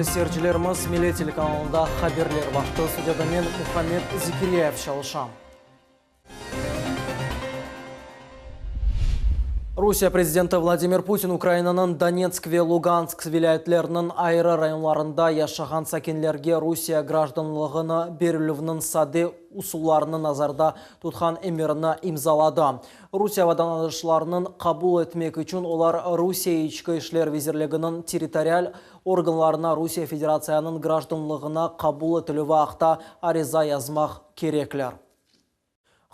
Ürmetli seyircilerimiz, Millet telekanalında haberler vaqtı. Studiyada men, Muhammed Zekiryayev çalışam. Rusiye prezidenti Vladimir Putin Ukrainanıñ Donetsk ve Lugansk vilâyetleriniñ ayrı rayonlarında yaşağan sakinlerge Rusiye grajdanlığını berilüvniñ sade usullarını nazarda tutqan emirini imzaladı. Rusiye vatandaşlarınıñ qabul etmek içün olar Rusiye İçki işler vezirliginiñ territorial organlarına Rusiye Federatsiyanıñ grajdanlığına qabul etilüvi aqta ariza yazmaq kerekler.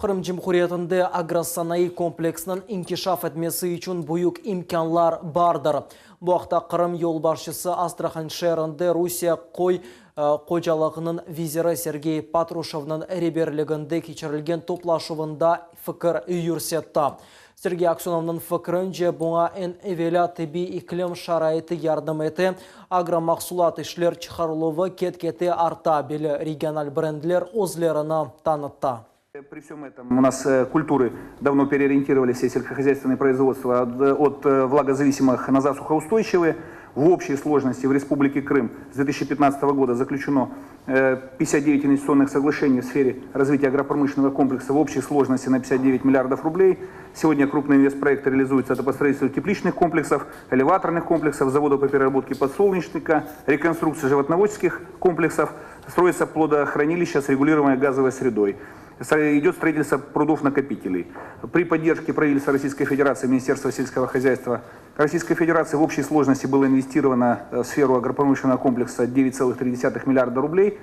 Qırım Cumhuriyetinde agrosanayı kompleksiniñ inkişaf etmesi içün büyük imkânlar bardır. Bu aqta Qırım yolbaşçısı Astrahan şeerinde Rusiye köy hocalığınıñ viziri Sergey Patruşevniñ reberliginde keçirilgen toplaşuvında fikir yürsetti. Sergey Aksönovnıñ fikirince, buña eñ evelâ tabiiy iklim şaraiti yardım ete, agromahsulat işler çıqarıluvı ket-kete arta, belli regional brendler özlerini tanıttı. При всем этом у нас культуры давно переориентировали все сельскохозяйственные производства от влагозависимых на засухоустойчивые. В общей сложности в Республике Крым с 2015 года заключено 59 инвестиционных соглашений в сфере развития агропромышленного комплекса в общей сложности на 59 миллиардов рублей. Сегодня крупные инвестпроекты реализуются это по строительству тепличных комплексов, элеваторных комплексов, заводов по переработке подсолнечника, реконструкции животноводческих комплексов, строится плодохранилище с регулируемой газовой средой. Идет строительство прудов-накопителей. При поддержке правительства Российской Федерации, Министерства сельского хозяйства Российской Федерации в общей сложности было инвестировано в сферу агропромышленного комплекса 9,3 миллиарда рублей.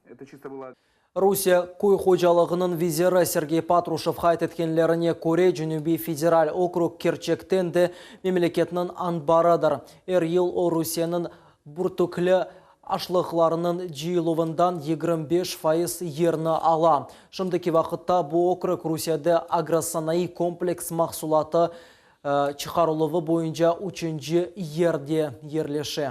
Это чисто было... Rusiye köy hocalığınıñ viziri Sergey Patruşev qayd etkenlerine köre, Cenübiy federal okrug kerçekten de memleketniñ anbarıdır. Er yıl o Rusiyeniñ bürtükli aşlıqlarınıñ cıyıluvından 25% yerni ala. Şimdiki vaqıtta bu okrug Rusiyede agrosanaiy kompleks mahsulatı çıqarıluvı boyunca üçünci yerde yerleşe.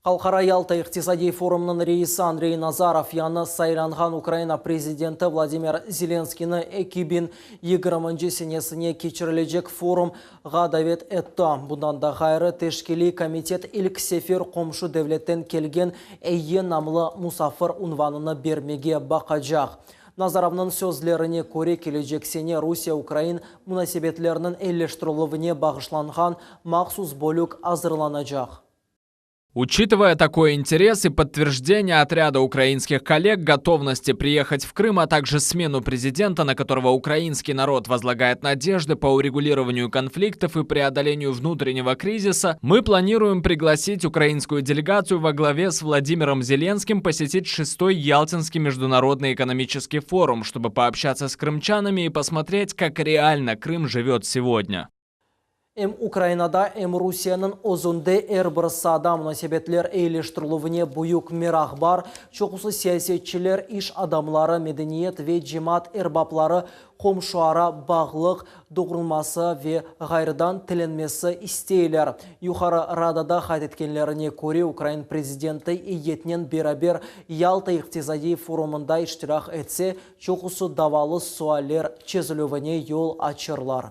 Halqara Yalta iqtisadiy forumınıñ reisi Andrey Nazarov yañı saylanğan Ukraina prezidenti Vladimir Zelenskıynı 2020 senesine keçirilecek forumğa davet etti. Bundan da ğayrı, teşkiliy komitet ilk sefer qomşu devletten kelgen eyi namlı musafir unvanını bermege baqacaq. Nazarovnıñ sözlerine köre, kelecek sene Rusiye-ukrain munasebetleriniñ eyilleştirilüvine bağışlanğan mahsus bölük azırlanacaq. Учитывая такой интерес и подтверждение от ряда украинских коллег готовности приехать в Крым, а также смену президента, на которого украинский народ возлагает надежды по урегулированию конфликтов и преодолению внутреннего кризиса, мы планируем пригласить украинскую делегацию во главе с Владимиром Зеленским посетить шестой Ялтинский международный экономический форум, чтобы пообщаться с крымчанами и посмотреть, как реально Крым живет сегодня. Em Ukrainada, em Rusiyeniñ özünde er bir saada munasebetler eyileştirilüvine büyük meraq bar. Çoqusı siyasetçiler, iş adamları, medeniyet ve cemaat erbapları qomşuara bağlıq doğrulması ve ğayrıdan tilenmesi isteyler. Yuqarı Radada qayd etkenlerine köre, Ukraina prezidenti eyyetnen beraber Yalta iqtisadiy forumında iştirak etse, çoqusı davalı sualler çezilüvine yol açırlar.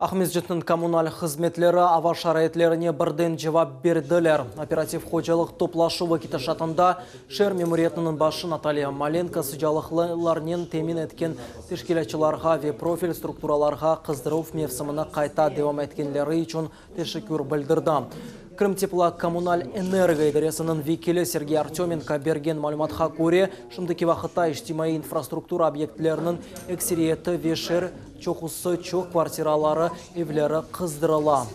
Aqmescitniñ kommunal hızmetleri ava şaraitlerine birden cevap berdiler. Operativ hocalıq toplaşuvı ketişatında şeer memuriyetiniñ başı Natalya Malenko sıcalıqlarnen temin etken teşkilâtçılarğa ve profil strukturalarğa qızdıruv mevsimini qayta devam etkenleri içün teşekkür bildirdi. Krımteplokommunalenergo idaresiniñ vekili Sergey Artömenko bergen malümatqa köre, şimdiki vaqıtta içtimaiy infrastruktura obyektleriniñ ekseriyeti ve şeer çoqusı çoq kvartiraları evleri qızdırıla.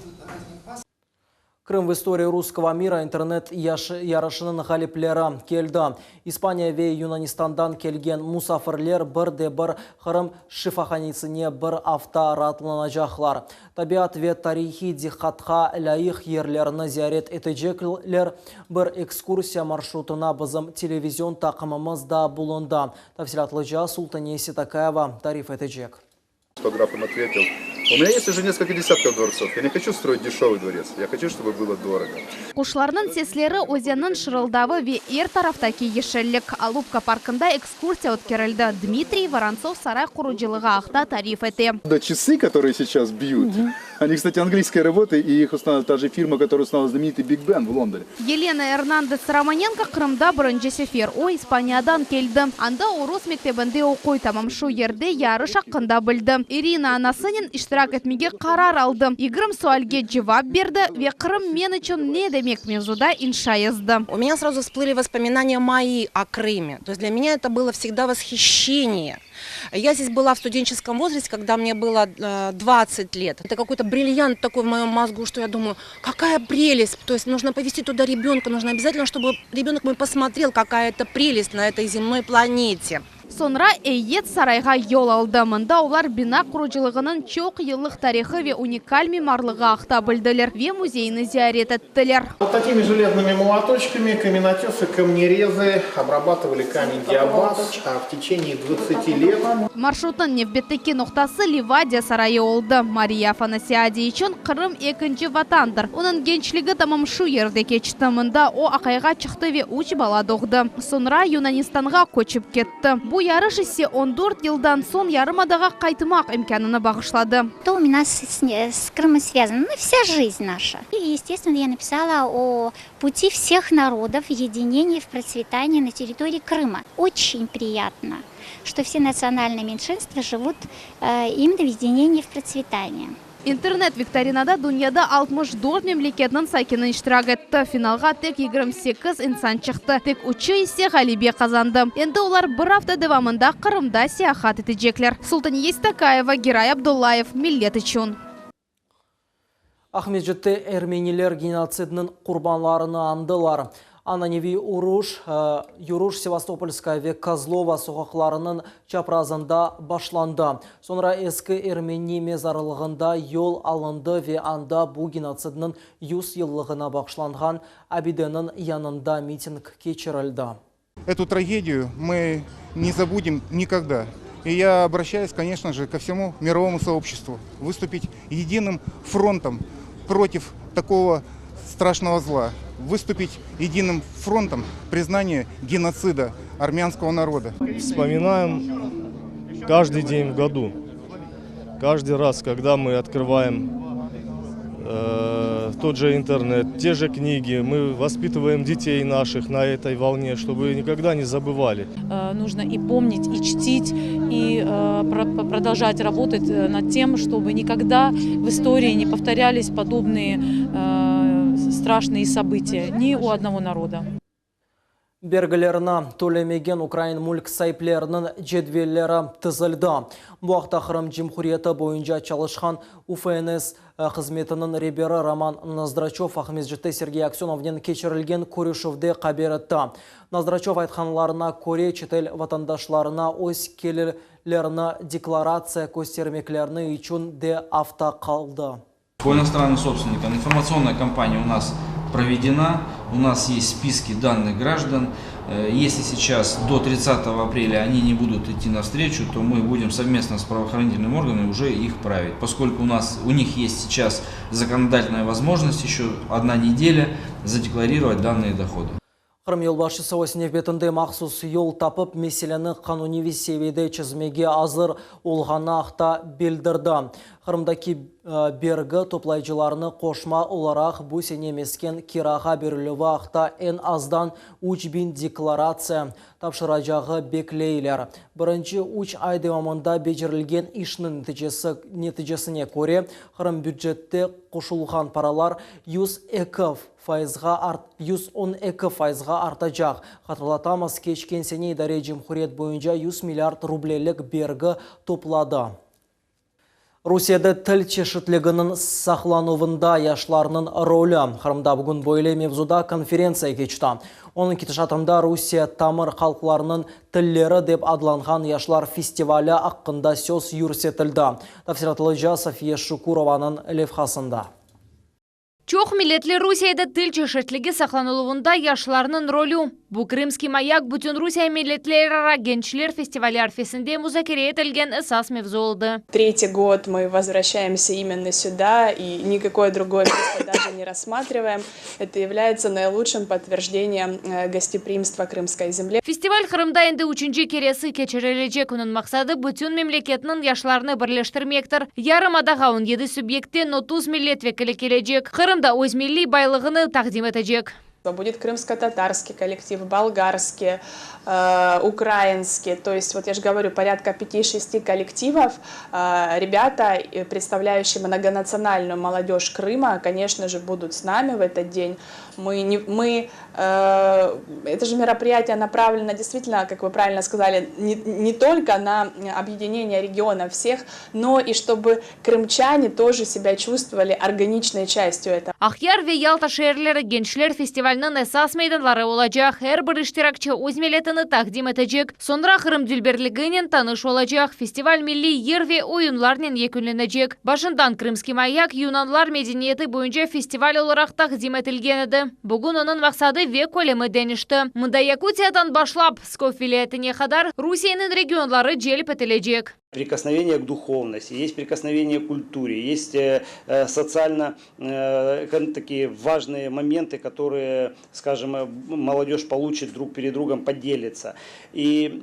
Krım v istorii russkogo mira internet yarışınıñ ğalipleri keldi. İspaniya ve Yunanistandan kelgen musafirler bir de bir Qırım şifahanesine bir afta raatlanacaqlar. Tabiat ve tarihiy diqqatqa lâyıq yerlerni ziyaret etecekler. Bir ekskursiya marşrutına bizim televizion taqımımız da bulundı. Tafsilâtlıca Sultaniye Setakayeva tarif etecek. Что граф им ответил? У меня есть уже несколько десятков дворцов. Я не хочу строить дешевый дворец, я хочу, чтобы было дорого. Quşlarnıñ sesleri, özenniñ şırıldavı ve er taraftaki yeşillik. Alupka parkında ekskursiya ötkerildi. Dmitriy Vorontsov saray qurucılığı aqta tarif ete. Да, часы, которые сейчас бьют, они, кстати, английской работы, и их установила та же фирма, которая установила знаменитый Биг Бен в Лондоне. Yelena Ernandes Romanenko Qırımda birinci sefer. O, İspaniyadan keldi. Anda o rus mektebinde oquy, tamam şu yerde yarış aqqında bildi. İrina anasınen iştirak etmege qarar aldı. 20 sualge cevap berdi ve Qırım men içün ne demek mevzuda inşa yazdı. У меня сразу всплыли воспоминания мои о Крыме. То есть для меня это было всегда восхищение. Я здесь была в студенческом возрасте, когда мне было 20 лет. Это какой-то бриллиант такой в моем мозгу, что я думаю, какая прелесть. То есть нужно повезти туда ребенка, нужно обязательно, чтобы ребенок мой посмотрел, какая это прелесть на этой земной планете. Soñra eyyet sarayğa yol aldı. Mında olar bina qurucılığınıñ çoq yıllıq tarihı ve unikal mimarlığı aqta bildiler ve müzeyni ziyaret ettiler. Вот такими железными молоточками каменотесы, камнерезы обрабатывали камень диабаз в течение 20 лет. Marşrutnıñ nevbetteki noqtası Livadiya sarayı oldı. Mariya Afanasiadi içün Qırım ekinci vatandır. Onıñ gençligi tamam şu yerde keçti. Mında o aqayğa çıqtı ve üç bala doğdı. Soñra Yunanistanğa köçip ketti. Bu yarış ise 14 yıldan soñ yarımadağa qaytmaq imkânını bağışladı. Что у меня с, с Крымом связано? Ну, вся жизнь наша. И, естественно, я написала о пути всех народов в единении, в процветании на территории Крыма. Очень приятно, что все национальные меньшинства живут э, именно в единении, в процветании. İnternet-viktorinada dünyada 64 memleketniñ sakini iştirak etti. Finalğa tek 28 insan çıqtı. Tek üçü ise ğalebe qazandı. Endi olar bir afta devamında Qırımda seyaat etecekler. Sultaniye Stakayeva, Giray Abdullayev, Millet içün. Aqmescitte ermeniler genotsidiniñ qurbanlarını añdılar. Ananeviy uruş, yürüş Sevastopolskaya ve Kozlova soqaqlarınıñ çaprazında başlandı. Soñra eski ermeni mezarlığında yol alındı ve anda bu genotsidniñ 100 yıllığına bağışlanğan abideniñ yanında miting keçirildi. Эту трагедию мы не забудем никогда. И я обращаюсь, конечно же, ко всему мировому сообществу выступить единым фронтом против такого страшного зла, выступить единым фронтом признания геноцида армянского народа. Вспоминаем каждый день в году. Каждый раз, когда мы открываем э, тот же интернет, те же книги, мы воспитываем детей наших на этой волне, чтобы никогда не забывали. Нужно и помнить, и чтить, и продолжать работать над тем, чтобы никогда в истории не повторялись подобные страшные события ни у одного народа. Bergilerini tölemegen ukrain mülk saipleriniñ cedvelleri tizildi. Bu aqta Qırım Cumhuriyeti boyunca çalışqan UFNS hızmetiniñ reberi Roman Nozdraçov Aqmescitte Sergey Aksönovnen keçirilgen körüşüvde haber etti. Nozdraçov aytqanlarına köre çetel vatandaşlarına öz kelirlerini deklaratsiya köstermekleri içün de afta qaldı. По иностранным собственникам информационная кампания у нас проведена, у нас есть списки данных граждан. Если сейчас до 30 апреля они не будут идти навстречу, то мы будем совместно с правоохранительными органами уже их править. Поскольку у нас у них есть сейчас законодательная возможность еще одна неделя задекларировать данные доходы. Qırım yolbaşçısı öz nevbetinde mahsus yol tapıp meseleni qanuniy seviyede çezmege azır olğanı aqta bildirdi. Qırımdaki bergi toplayıcılarını qoşma olaraq bu sene mesken kirağa berilüvi aqta eñ azdan 3000 deklaratsiya tapşıracağı bekleyler. Birinci 3 ay devamında becerilgen işniñ neticesi, neticesine köre Qırım bücette qoşulğan paralar 102 fayızğa art 112 fayızğa artacaq. Hatırlatamız, keçken sene idare cumhuriyet boyunca 100 milliard rublelik bergi topladı. Rusiyede til çeşitliginiñ saqlanuvında yaşlarnıñ rolü. Qırımda bugün böyle mevzuda konferentsiya keçti. Onıñ ketişatında Rusiye tamır halqlarınıñ tilleri dep adlanğan yaşlar festivali aqqında söz yürsetildi. Tafsilâtlıca Safiye Şukurovanıñ levhasında. Çoq milletli Rusiyede til çeşitligi saqlanıluvında yaşlarnıñ rolü. Bu Krımskiy mayak Bütünrusiye milletlerara gençler festivali arfesinde muzakere etilgen esas mevzu oldı. Третий год мы возвращаемся именно сюда и никакое другое место даже не рассматриваем. Это является наилучшим подтверждением гостеприимства крымской земле. Festival Qırımda endi üçünci keresi keçirilecek. Onıñ maqsadı bütün memleketniñ yaşlarını birleştirmektir. Yarımadağa 17 subyektten 30 millet vekili kelecek. Qırım da öz milliy baylığını taqdim etecek. Будет крымско-татарский коллектив, болгарский, э, украинский. То есть, вот я же говорю, порядка 5-6 коллективов. Э, ребята, представляющие многонациональную молодежь Крыма, конечно же, будут с нами в этот день. Мы, не, мы, э, это же мероприятие направлено действительно, как вы правильно сказали, не, не только на объединение регионов всех, но и чтобы крымчане тоже себя чувствовали органичной частью этого. Aqyar ve Yalta şeerleri gençler festivaliniñ esas meydanları olacaq. Er bir iştirakçi öz milletini taqdim etecek. Soñra Qırım dülberliginen tanış olacaq. Festival milliy yır ve oyunlarnen yekünlenecek. Başından Krımskiy mayak yunanlar medeniyeti boyunca festival olaraq taqdim etilgen edi. Bugün onıñ maqsadı ve kölemi deñişti. Mında Yakutiyadan başlap Pskov vilâyetine qadar Rusiyeniñ regionları celp etilecek. Прикосновение к духовности, есть прикосновение к культуре, есть э, э, социально э, такие важные моменты, которые, скажем, молодежь получит друг перед другом, поделится. И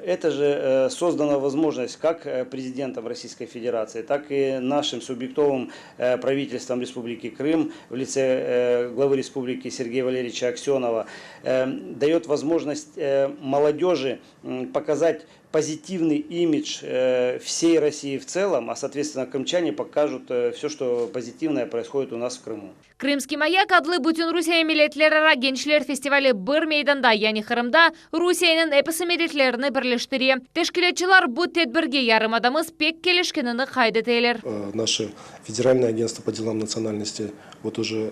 это же создана возможность как президентом Российской Федерации, так и нашим субъектовым правительством Республики Крым в лице главы республики Сергея Валерьевича Аксенова дает возможность молодежи показать позитивный имидж э, всей России в целом, а соответственно крымчане покажут э, все, что позитивное происходит у нас в Крыму. Krımskiy mayak adlı Bütünrusiye milletlerara gençler festivali bir meydanda, yani Qırımda Rusiyeniñ episi milletlerini birleştire. Teşkilâtçılar bu tedbirge yarımadamız pek kelişkenini qayd eteler. Э, наше Федеральное агентство по делам национальности вот уже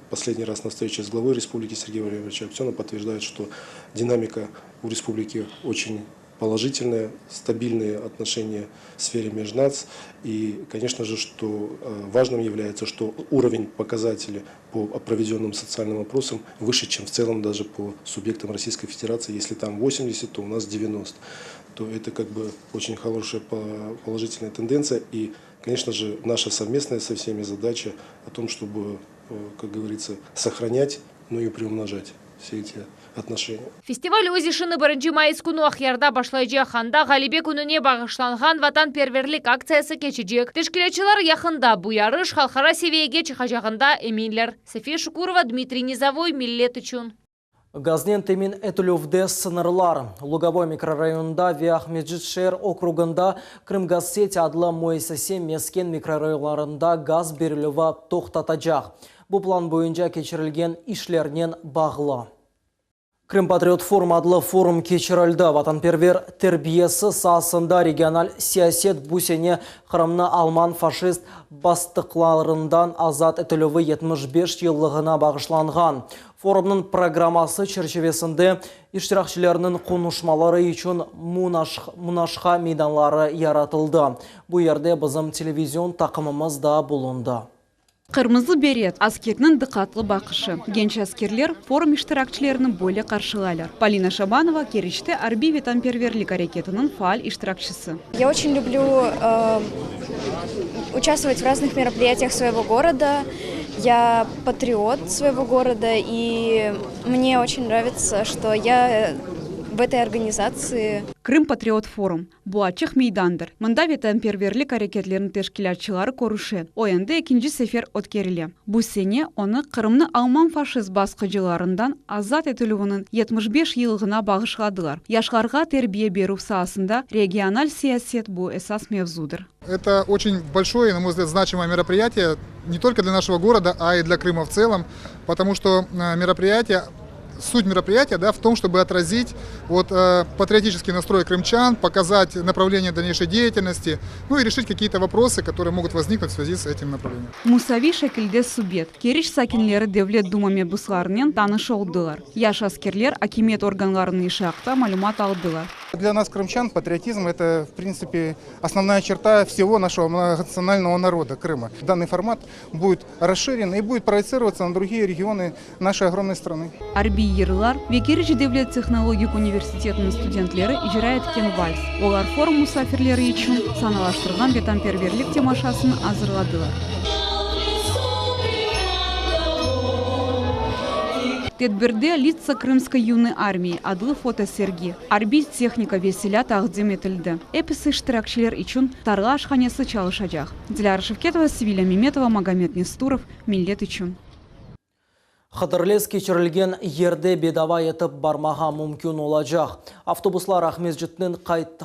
последний раз на встрече с главой республики Сергеем Валерьевичем Аксеновым подтверждает, что динамика у республики очень положительные, стабильные отношения в сфере межнац. И, конечно же, что э, важным является, что уровень показателей по проведенным социальным опросам выше, чем в целом даже по субъектам Российской Федерации. Если там 80, то у нас 90. То это как бы очень хорошая положительная тенденция. И, конечно же, наша совместная со всеми задача о том, чтобы, э, как говорится, сохранять, но и приумножать все эти отношения. Festival öz işini birinci mayıs künü Aqyarda başlaycaq. Anda Ğalebe kününe bağışlanğan vatanperverlik aktsiyası keçecek. Teşkilâtçılar yaqında bu yarış halqara seviyege çıqacağında eminler. София Шукурова, Дмитрий Низовой, Millet içün. Gaznen temin etilüvde sıñırlar. Lugovoy mikrorayonında ve Aqmescit şeer okrugında Krımgazseti adlı müessise mesken mikrorayonlarında gaz berilüvi toqtatacaq. Bu plan boyunca keçirilgen işlernen bağlı. Krım Patriot Forum adlı forum keçirildi. Vatanperver terbiyesi saasında regional siyaset bu sene Qırımnı alman faşist basqılarından azat etilüvi 75 yıllığına bağışlanğan. Forumnıñ programması çerçivesinde iştirakçilerniñ qonuşmaları içün munaqaşa meydanları yaratıldı. Bu yerde bizim televizion taqımımız da bulundı. Qırmızı beret, askerniñ diqqatlı baqışı. Genç askerler forum iştirakçilerini böyle qarşılaylar. Polina Şabanova Keriçte arbiy vatanperverlik areketiniñ faal iştirakçisi. Я очень люблю э, участвовать в разных мероприятиях своего города. Я патриот своего города, и мне очень нравится, что я в этой организации. Krım Patriot Forum. Bu açıq meydandır. Mında vatanperverlik areketleriniñ teşkilâtçıları körüşe. O endi ekinci sefer ötkerile. Bu sene onı Qırımnı alman faşist basqıcılarından azat etilüviniñ 75 yıllığına bağışladılar. Yaşlarğa terbiye berüv saasında regional siyaset bu esas mevzudır. Это очень большое, на мой взгляд, значимое мероприятие не только для нашего города, а и для Крыма в целом, потому что э, мероприятие суть мероприятия да, в том, чтобы отразить вот, э, патриотический настрой крымчан, показать направление дальнейшей деятельности, ну и решить какие-то вопросы, которые могут возникнуть в связи с этим направлением. Musaviy şekilde subet. Keriç sakinleri Devlet Duma mebuslarınen tanış oldılar. Yaş askerler akimiyet organlarınıñ işi aqta malümat aldılar. Для нас, крымчан, патриотизм – это, в принципе, основная черта всего нашего многонационального народа Крыма. Данный формат будет расширен и будет проецироваться на другие регионы нашей огромной страны. Arbiy yırlar ve Keriç devlet tehnologik universitetiniñ studentleri icra etken vals, olar forum musafirleri içün sanalaştırğan vetanperverlik temaşasını azırladılar. Tedbirde Litsa Krımskoy yunıy armiyi adlı fotosergi, arbiy tehnika ve silâ taqdim etildi. Episi iştirakçiler içün tarla aşhanesi çalışacaq. Dilâra Şevketova, Sevilâ Memetova, Magomed Nesturov, Millet içün. Hıdırlez keçirilgen yerde bedava etip barmağa mümkün olacaq. Avtobuslar Aqmescitten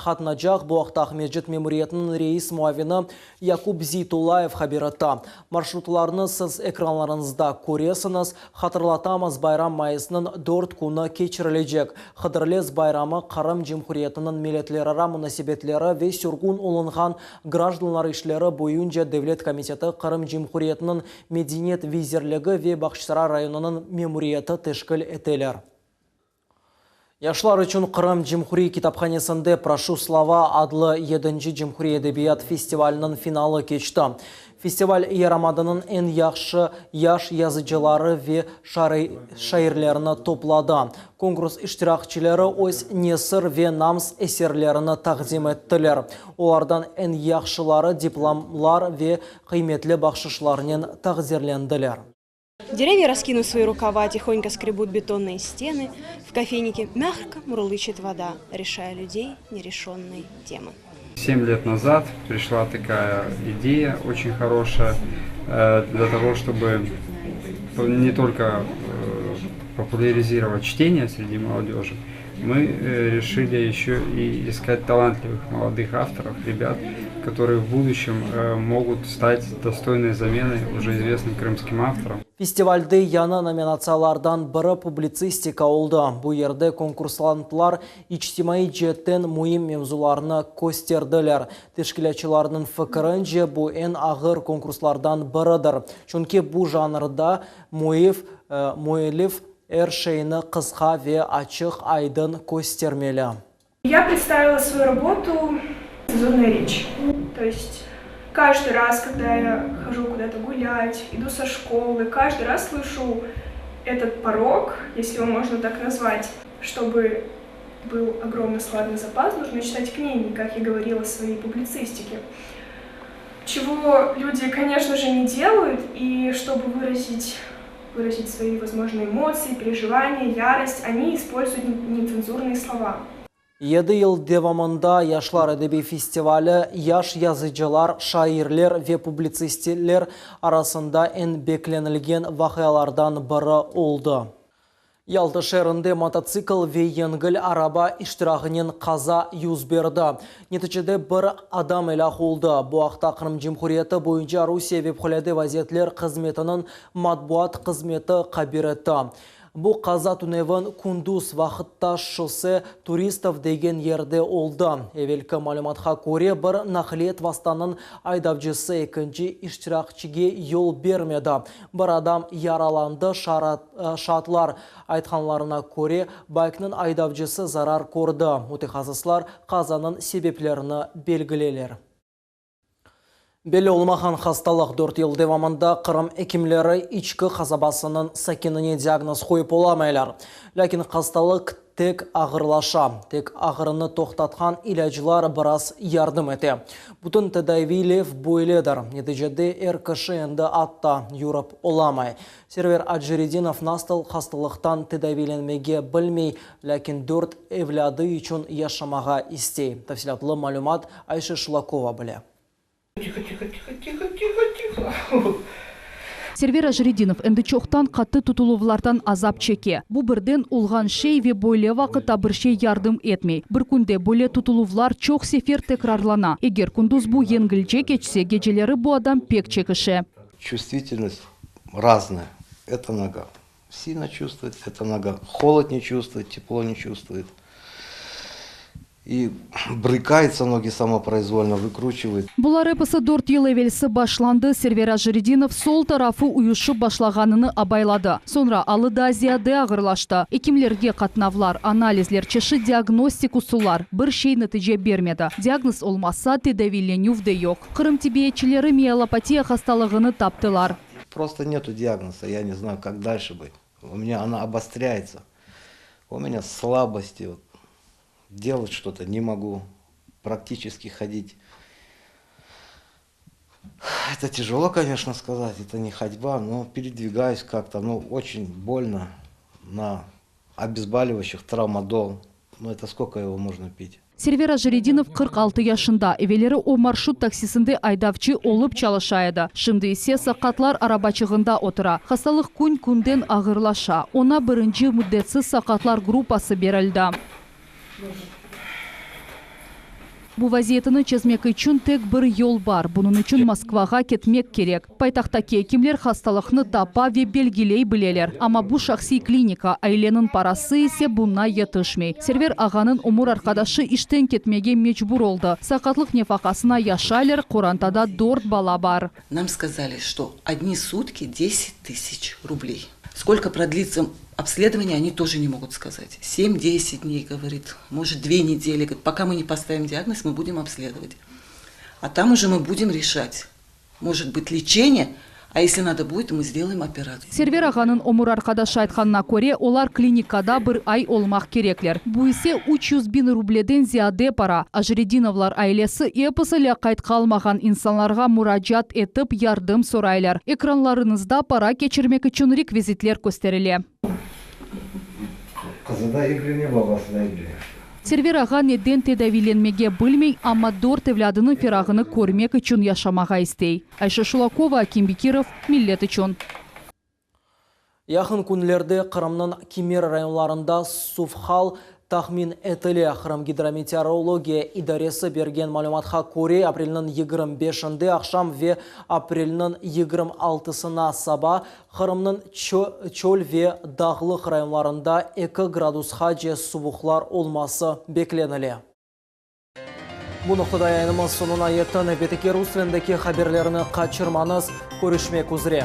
qatnacaq. Bu aqta Aqmescit memuriyetiniñ reis muavini Yakub Zeytullayev haber etti. Marşrutlarnı siz ekranlarıñızda köresiñiz. Hatırlatamız, bayram mayısnıñ dört künü keçirilecek. Hıdırlez bayramı Qırım Cumhuriyetiniñ milletlerara munasebetleri ve sürgün olunğan grajdanlar işleri boyunca devlet komiteti Qırım Cumhuriyetiniñ Medeniyet vizirligi ve Bağçasaray rayonınıñ memuriyeti teşkil eteler. Yaşlar içün Qırım Cumhuriy kitaphanesinde Proşu slova adlı yedinci Cumhuriy edebiyat festivaliniñ finalı keçti. Festival yarımadanıñ eñ yahşı yaş yazıcıları ve şairlerini topladı. Konkurs iştirakçileri öz nesir ve nams eserlerini taqdim ettiler. Olardan eñ yahşıları diplomlar ve qıymetli bahşışlarnen taqdirlendiler. Деревья, раскинув свои рукава, тихонько скребут бетонные стены. В кофейнике мягко мурлычет вода, решая людей нерешенные темы. Семь лет назад пришла такая идея очень хорошая э, для того, чтобы не только э, популяризировать чтение среди молодежи, мы э, решили еще и искать талантливых молодых авторов, ребят, которые в будущем могут стать достойной заменой уже известным крымским авторам. Festivalde yañı nominatsiyalardan biri publitsistika oldı. Bu yerde konkursantlar içtimaiy ceetten müim mevzularnı kösterdiler. Teşkilâtçılarnıñ fikirince, bu eñ ağır konkurslardan biridir, çünki bu janrda müif müellif er şeyni qısqa ve açıq-aydın köstermeli. Я представила свою работу "Цензурная речь". То есть каждый раз, когда я хожу куда-то гулять, иду со школы, каждый раз слышу этот порог, если его можно так назвать. Чтобы был огромный складный запас, нужно читать книги, как я говорила в своей публицистике. Чего люди, конечно же, не делают, и чтобы выразить, выразить свои возможные эмоции, переживания, ярость, они используют нецензурные слова. Yedi yıl devamında Yaşlar edebiy festivali yaş yazıcılar, şairler ve publitsistler arasında eñ beklenilgen vaqialardan biri oldı. Yalta şeerinde mototsikl ve yengil araba iştirağınen qaza yüz berdi. Neticede bir adam elâk oldı. Bu aqta Qırım Cumhuriyeti boyunca Rusiye Vefqulade vaziyetler hızmetiniñ matbuat hızmeti haber etti. Bu qaza tünevin kündüz vaqıtta Şosse turistov degen yerde oldı. Evelki malümatqa köre, bir naqliyet vastanıñ aydavcısı ekinci iştirakçige yol bermedi. Bir adam yaralandı, şaatlar aytqanlarına köre, bayknıñ aydavcısı zarar kördi. Mütehassıslar qazanıñ sebeplerini belgileyler. Belli olmağan hastalıq dört yıl devamında Qırım ekimleri İçki qasabasınıñ sakinine diagnoz qoyıp olamaylar. Lâkin hastalıq tek ağırlaşa. Tek ağrını toqtatqan ilâclar biraz yardım ete. Bütün tedaviylev böyledir. Neticede er kişi endi atta yürip olamay. Server Aciredinov nasıl hastalıqtan tedaviylenmege bilmey, lâkin dört evlâdı içün yaşamağa istey. Tafsilâtlı malümat Ayşe Şulakova bile. Tihо, tihо, tihо, tihо, tihо, tihо. Server Ajiredinov endi çoqtan qattı tutuluvlardan azap çeke. Bu birden olğan şey ve böyle vaqıtta bir şey yardım etmey. Bir künde böyle tutuluvlar çoq sefer tekrarlana. Eger kündüz bu yengilce keçse, geceleri bu adam pek çekişe. Чувствительность разная. Эта нога сильно чувствует, эта нога холод не чувствует, тепло не чувствует. И брыкаются ноги самопроизвольно, выкручивает. Bular episi dört yıl evelsi başlandı, Server Ajiredinov sol tarafı uyuşıp başlağanını abayladı. Soñra alı daa ziyade ağırlaştı. Ekimlerge qatnavlar, analizler, çeşit diagnostik usullar, bir şey netice bermedi. Diagnoz olmasa, tedaviylenüv de yoq. Qırım tibbiyetçileri miyelopatiya hastalığını taptılar. Prosto netu diagnoza, ya ne znayu, kak dalşe bıt. U menya ona obosтряется. U menya slabости, vot, Делать что-то не могу, практически ходить. Это тяжело, конечно, сказать, это не ходьба, но передвигаюсь как-то, ну, очень больно на обезболивающих травмадол. Ну, это сколько его можно пить? Server Ajiredinov 46 yaşında. Evelleri o marşrut taksisinde aydavcı olıp çalışa edi. Şimdi ise saqatlar arabaçığında otura. Hastalıq kün-künden ağırlaşa. Oña birinci müddetsiz saqatlar gruppası berildi. Bu vaziyetini çezmek içün tek bir yol bar, bunıñ içün Moskvağa ketmek kerek. Paytahttaki ekimler hastalıqnı tapa ve belgiley bileler, amma bu şahsiy klinika, aileniñ parası ise buña yetişmey. Server ağanıñ ömür arqadaşı işten ketmege mecbur oldı. Saqatlıq nefaqasına yaşaylar, qorantada dört bala bar. Nam skazali, çto odni sutki deset tısyaç rubley. Skolko prodlitsya obsledovaniye, oni тоже ne mogut skazat. Sem-deset dney, govorit, mojit, dve nedeli, govorit, poka mı ne postavim diagnoz, mı budem obsledovat. A tam uje mı budem reşat, mojit bıt, lečeniye, a esli nado budet, mı sdelayem operatsiyu. Server ağanıñ ömür arqadaşı aytqanına köre, olar klinikada bir ay olmaq kerekler. Bu ise 300 biñ rubleden ziyade para. Ajredinovlar ailesi episi lâqayt qalmağan insanlarğa muracaat etip yardım soraylar. Ekranlarıñızda para keçirmek içün rekvizitler kösterile. Qızı da evlene, babası da evlene. Server ağa neden tedaviylenmege bilmey, amma dört evlâdınıñ ferağını körmek içün yaşamağa istey. Ayşe Şulakova, Akim Bekirov, Millet içün. Yaqın künlerde Qırımnıñ kimer rayonlarında suv hal tahmin etile. Qırım gidrometeorologiya idaresi bergen malümatqa köre, aprelniñ 25-inde aqşam ve aprelniñ 26-sına saba Qırımnıñ çöl ve dağlıq rayonlarında 2 gradusqace suvuqlar olması beklenile. Bu noqtada yayınımız soñuna yetti. Nevbetteki rus tilindeki haberlerini qaçırmañız. Körüşmek üzre.